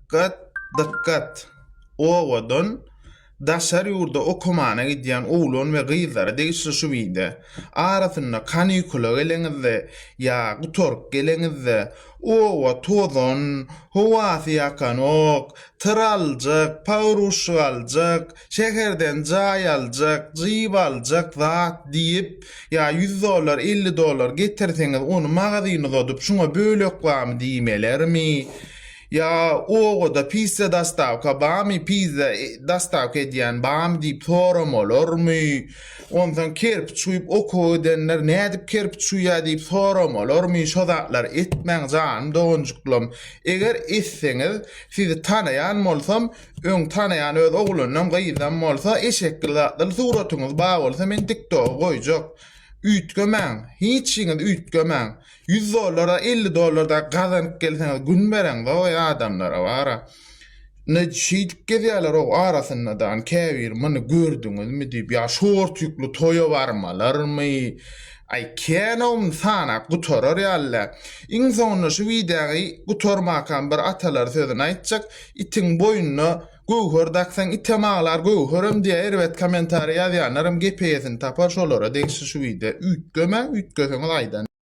Dykgat, dykgat! Owadan daşary ýurda okamana gidýän oglan we gyzlara degişli şu wideo. Arasynda kanikula geleňizde ýa gutaryp geleňizde oba tozan, howasy ýakanok, tyr aljak, pogruzşik aljak, şäherden jaý aljak, jyp aljak zat diýip ýa ýüz dollar, 50 dollar getirseňiz ony magazin uzadyp şuňa bölek barmy diýmelermi? Ýa obada pizza dostawka barmy, pizza dostawka edýän barmy diýip soramalarmy? Onsoň kerpiç guýup okuwa gidenler nädip kerpiç guýýar diýip soramalarmy? Şo zatlary etmäň janym doganjyklam. Eger etseňiz, sizi tanaýan bolsam, öň tanaýan öz oglanam gyzam bolsa, eşekli zatly suratyňyz bar bolsa men tiktoga goýjak. Üýtgemäň, hiç hiňiz üýtgemäň. 100 dollara 50 dollar da gazanyp gelseňiz gün bereňzoý adamlara bara. Ne şeýdip gezýärler o arasynda da käbir muny gördüňizmi diýip ýa şort ýükli toýa barmalarmy? Aý kän sanap gutarar ýaly. Iň soňunda şu wideoňy gutarmakam bir atalar sözüni aýtjak. Itiň boýnuna göwher daksaň item aglar göwherem diýä erbet kommentariýa ýazýanlaram gep eýesini tapar şolara degişli şu wideo üýtgemäň üýtgeseňiz aýdan.